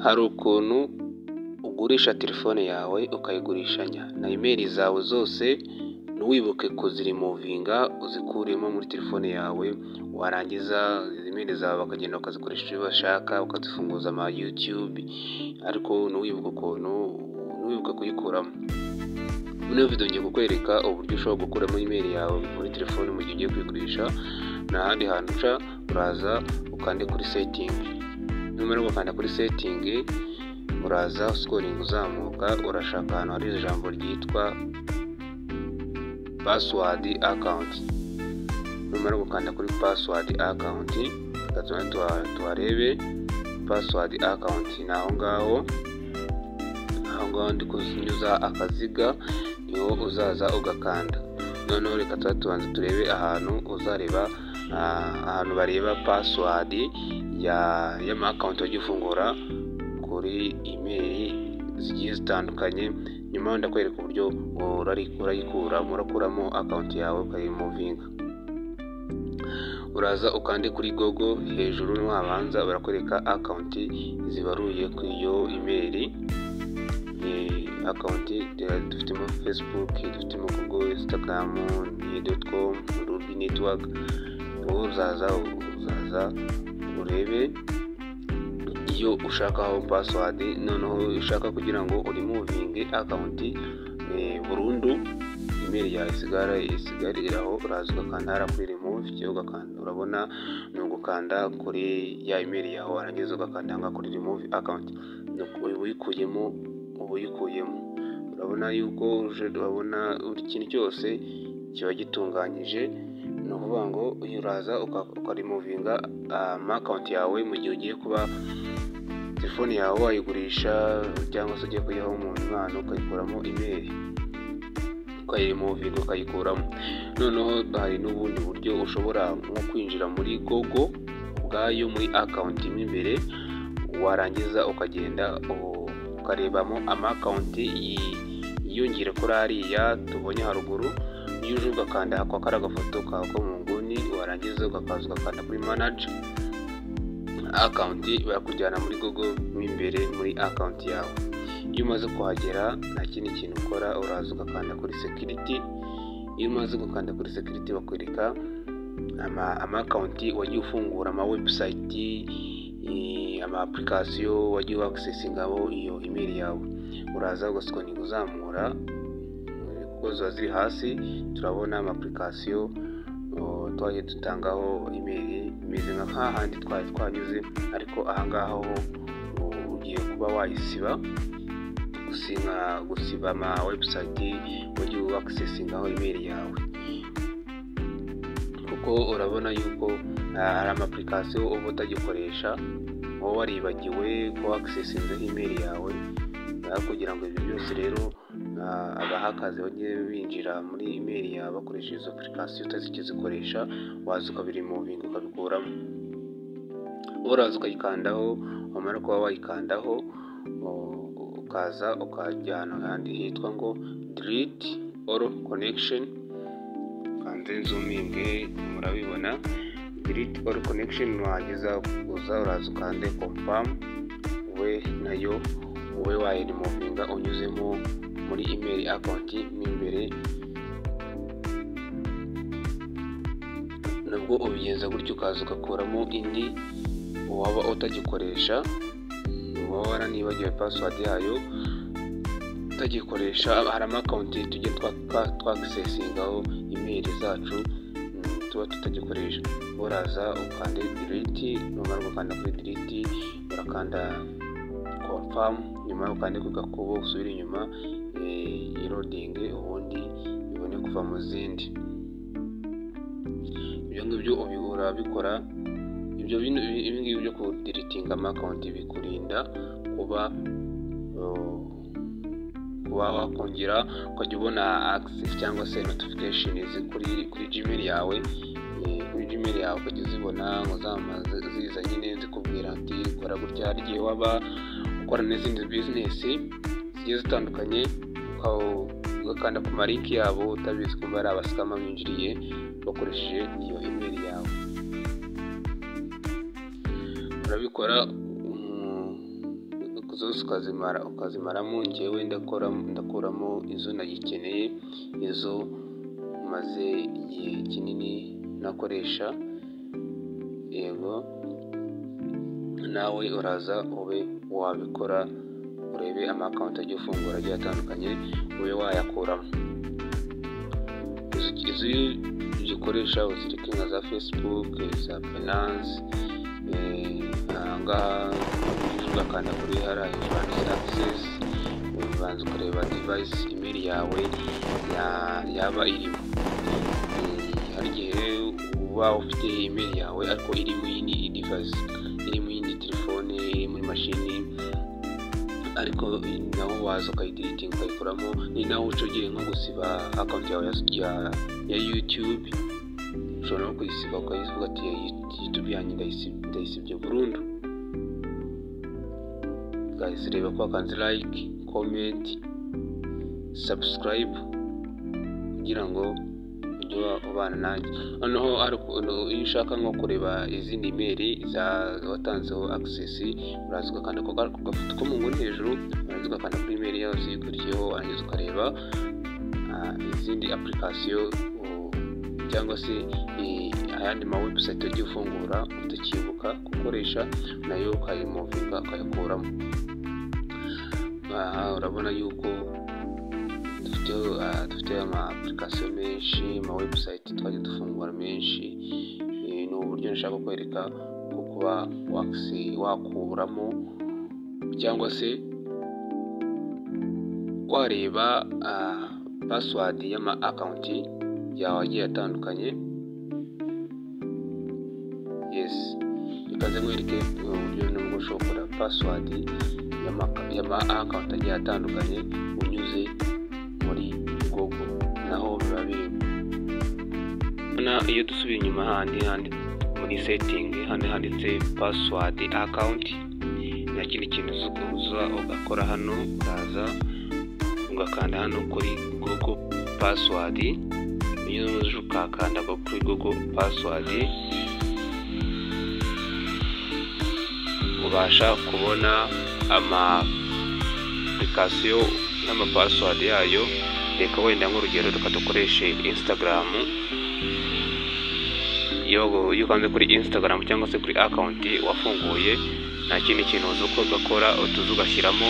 Hari ukuntu ugurisha telefone yawe ukayigurishanya na email zawe zose, ntiwibuke kuziremovinga uzikuremo muri telefone yawe, warangiza email zawe bakagenda bakazikoresha ibyo bashaka, ukazifunguza ama YouTube, ariko ntiwibuke ukuntu, ntiwibuke kuyikuramo. Muri ino video ngiye kukwereka uburyo ushobora gukuramo email yawe muri telefone mu gihe ugiye kuyigurisha. Nta handi hantu uca, uraza ukande kuri setting. Numara gukanda kuri setting, uraza uscrollinga uzamuka, urashaka ahantu hari ijambo ryitwa password account. Numara gukanda kuri password account, reka tuharebe password account ni aho ngaho, aho ngaho ndi kunyuza akaziga niho uzaza ugakanda. Noneho reka tubanze turebe ahantu uzareba, ahantu bareba password y'ama account wagiye ufungura kuri email zigiye zitandukanye. Nyuma ndakwereka uburyo urayikuramo, urakuramo account yawe ukayiremovinga. Uraza ukande kuri Google hejuru, nihabanza barakwereka account zibaruye kuri iyo email. Account dufitemo Facebook, dufitemo Google, Instagram, .com, Ruby Network. Wowe uzaza urebe iyo ushakaho password, noneho ushaka kugira ngo uremovinge account burundu, email yawe isigarire aho, uraza ugakanda hariya kuri remove, cyangwa ugakanda, urabona ni ugukanda kuri ya email yawe, warangiza ugakanda aha ngaha kuri remove account, uba uyikuyemo, uba uyikuyemo. Urabona yuko urabona buri kintu cyose kiba gitunganyije. Ni ukuvuga ngo uraza ukaremovinga ama account yawe mu gihe ugiye kuba telefone yawe wayigurisha, cyangwa se ugiye kuyiha umuntu impano, ukayikuramo email, ukayiremovinga ukayikuramo. Noneho hari n'ubundi buryo ushobora nko kwinjira muri Google ubwayo muri account mo imbere, warangiza ukagenda ukarebamo ama account yiyongera kuri ariya tubonye haruguru. Iyo uje ugakanda kwa kariya gafoto kawe ko mu nguni, warangiza ukakaza ugakanda kuri manage account, barakujyana muri Google mo imbere muri account yawe. Iyo umaze kuhagera nta kindi kintu ukora, uraza ugakanda kuri security. Iyo umaze gukanda kuri security, bakwereka ama account wagiye ufungura, ama website, ama application wagiye waccessingaho iyo email yawe. Uraza ugascrollinga uzamura kuko ziba ziri hasi, turabona ama application twagiye dutangaho email, bimeze nka hahandi twari twanyuze, ariko aha ngaha ho ugiye kuba wayisiba, gusiba ama website wagiye waccessingaho email yawe, kuko urabona yuko hari ama application uba utagikoresha, uba waribagiwe ko waccessinzeho email yawe. Kugira ngo ibyo byose rero abahackers bajye binjira muri email yawe bakoresheje izo application utazikizikoresha, waza ukabiremovinga ukabikuramo. Uraza ukayikandaho, wamara kuba wayikandaho ukaza ukajya ahandi hitwa ngo delete all connection. Kanze nzoominge murabibona, delete all connection. Wageza uza uraza ukande confirm, we nayo ube wayiremovinga unyuzemo muri email account mo imbere. Nabwo ubigenza gutyo, ukaza ugakuramo indi waba utagikoresha, waba waranibagiwe password yayo utagikoresha. Hari ama account tujya twaccessingaho email zacu tuba tutagikoresha. Uraza ukande delete, numara gukanda kuri delete urakanda confirm, nyuma ukande ku gakubo usubire inyuma iloadinge, ubundi ibone kuva mu zindi. Ibyo ngibyo urabikora. Ibyo ibi ngibi byo kudeletinga ama account bikurinda kuba wakongera ukajya ubona access cyangwa se notification kuri Gmail yawe, kuri Gmail yawe ukajya uzibona ngo ziza nyine zikubwira ati kora gutya. Hari igihe waba ukora n'izindi business zigiye zitandukanye, ugakanda ku ma link yabo utabizi ko ari abascammer binjiriye bakoresheje iyo email yawe. Urabikora. zose ukazimara, ukazimaramo. Njyewe ndakuramo izo nagikeneye, izo maze igihe kinini nakoresha. Yego, nawe uraza ube wabikora, urebe ama account agiye ufungura agiye atandukanye, ube wayakuramo. Izo ugikoresha uzireke, nka za Facebook, za Binance. Ahangaha ugakanda kuri hariya hejuru handitse access, ubanza ukareba device email yawe yaba irimo. Hari igihe uba ufite email yawe ariko iri mu yindi device, iri mu yindi telefone, iri muri mashini, ariko naho waza ukayideletinga, ukayikuramo. Ni naho uca ugiye nko gusiba account yawe ya YouTube, ushobora no kuyisiba, ukayivuga ati: "YouTube yanjye ndayisibye burundu." Guys, reba ko wakanze like, comment, subscribe kugira ngo ujye ubana nanjye. Noneho iyo ushaka nko kureba izindi email za watanzeho access, uraza ugakanda ku gafoto ko mu nguni hejuru, warangiza ugakanda kuri email yose ikurikiyeho, warangiza ukareba izindi application cyangwa se ayandi ma website wagiye ufungura utakibuka gukoresha, nayo ukayimovinga, ukayakuramo. Aha urabona yuko dufite ama application menshi, ama website twagiye dufungura menshi. Ni uburyo nshaka kwereka bwo kuba wakuramo cyangwa se wareba password y'ama account yawe agiye atandukanye. Yes, reka nze nkwereke uburyo nubwo ushobora gukora password y'ama account agiye atandukanye unyuze muri Google, naho biba birimo. Iyo dusubiye inyuma handi handi muri setting, hano handitse password account, nta kindi kintu uza ugakora hano, uraza ugakanda hano kuri Google password. Iyo uje ukakanda kuri Google password, ubasha kubona ama application n'ama password yayo. Reka wenda nk'urugero, reka dukoreshe Instagram. Iyo ukanze kuri Instagram cyangwa se kuri account wafunguye, nta kindi kintu uza uko ugakora, utuza ugashyiramo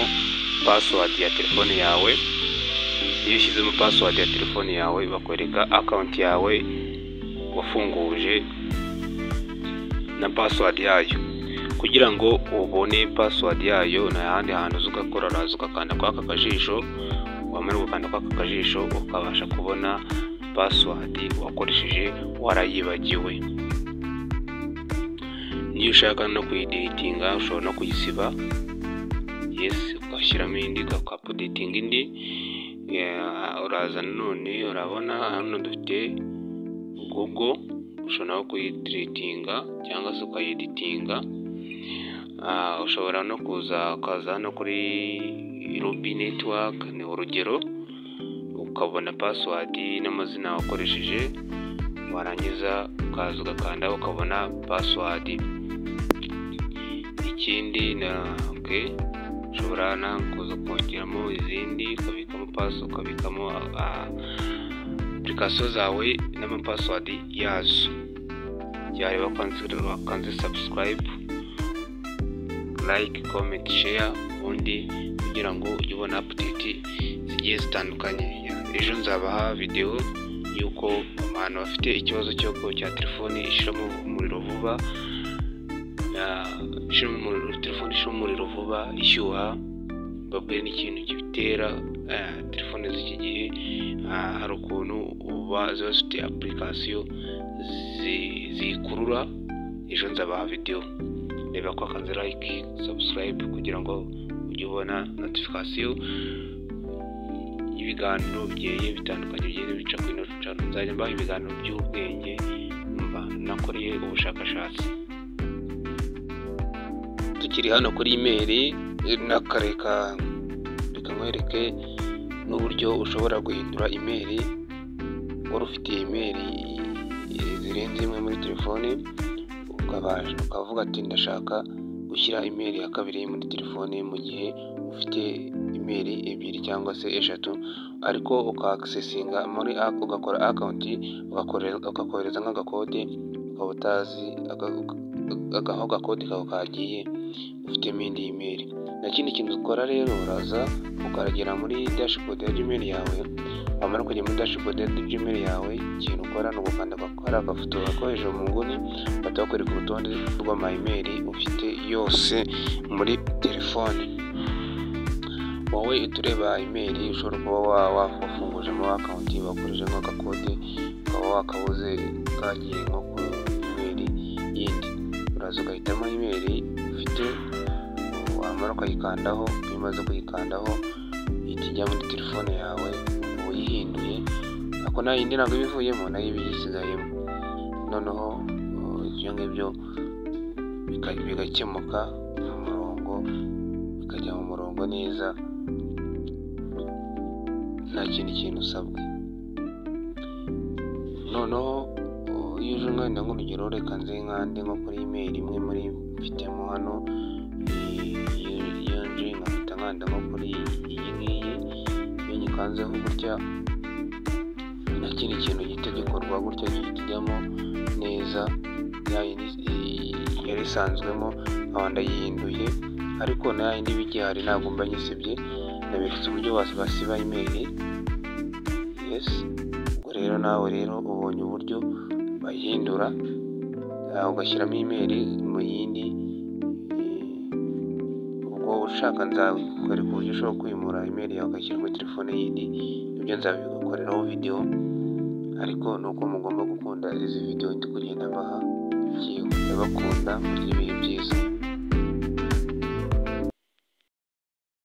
password ya telefone yawe. Iyo ushyizemo password ya telefone yawe, bakwereka account yawe wafunguje na password yayo. Kugira ngo ubone password yayo, nta handi hantu uza ugakora, uraza ugakanda kuri aka kajisho. Wamara gukanda kuri aka kajisho, ukabasha kubona password wakoresheje warayibagiwe. Niyo ushaka no kuyideletinga, ushobora no kuyisiba, yes, ugashyiramo indi, ukaupdatinga indi. Uraza nanone urabona hano dufite Google, ushobora no kuyideletinga cyangwa se ukayeditinga. Ushobora no kuza ukaza hano kuri Ruby Network, ni urugero, ukabona password n'amazina wakoresheje, warangiza ukaza ugakanda ukabona password. Ikindi na okay, ushobora na kuza kongeramo izindi, ukabikamo pass, ukabikamo application zawe n'ama password yazo. Yareba wakanze subscribe, like, comment, share, ubundi kugira ngo ujye ubona update zigiye zitandukanye. Ejo nzabaha video y'uko abantu bafite ikibazo cyo cya telefone ishiramo umuriro vuba, telefone ishiramo umuriro vuba, ishyuha, mbabwire n'ikintu kibitera. Telefone z'iki gihe hari ukuntu uba ziba zifite application zikurura. Ejo nzabaha video. Reba ko wakanze like, subscribe kugira ngo ujye ubona notification y'ibiganiro bigiye bitandukanye bigenda bica kuri ino channel. Nzajya mbaha ibiganiro by'ubwenge mba nakoreye ubushakashatsi. Tukiri hano kuri email, nakareka reka nkwereke n'uburyo ushobora guhindura email. Wari ufite email zirenze imwe muri telefone, ukavuga ati: "Ndashaka gushyira email ya kabiri muri telefone mu gihe ufite email ebyiri cyangwa se eshatu, ariko uka accessinga muri ugakora account, ukakohereza nk'agakode, ukaba utazi aho agakode kawe kagiye, ufitemo indi email. Nta kindi kintu ukora rero, uraza ukagera muri dashboard ya Gmail yawe. Wamara kujya muri dashboard ya Gmail yawe, ikintu ukora ni ugukanda kariya gafoto ko hejuru mu nguni, bahita bakwereka urutonde rw'ama email ufite yose muri telefone. Wowe uhita ureba email ushobora kuba wafungujemo account, bakoresheje nk'agakode ukaba wakabuze kagiye nko ku email yindi, uraza ugahitamo email ufite, wamara ukayikandaho. Iyo umaze kuyikandaho, ihita ijya muri telefone yawe, uba uyihinduye, ariko nta yindi ntabwo iba ivuyemo, nayo iba iyisigayemo. Noneho ibyo ngibyo bigakemuka mu murongo, bikajya mu murongo neza, nta kindi kintu usabwe. Noneho iyo uje, wenda nk'urugero, reka nze nkande nko kuri email imwe muri mfitemo hano. Iyo nje nkahita nkanda nko kuri iyi ngiyi, iyo nyikanzeho gutya, nta kindi kintu gihita gikorwa, gutya gihita kijyamo neza ya yindi yari isanzwemo, nkaba ndayihinduye, ariko na ya yindi iba igihari, ntabwo mba nyisibye. Naberetse uburyo basiba email. Yes, ubwo rero nawe rero ubonye uburyo bayihindura, ugashyiramo email mu yindi. Ubwo ushaka nzakwereka uburyo ushobora kwimura email yawe ugashyira muri telefone yindi, nibyo nzabigukoreraho video, ariko ni uko mugomba gukunda izi video ndi kugenda mbaha. Ndabakunda, mugire ibihe byiza.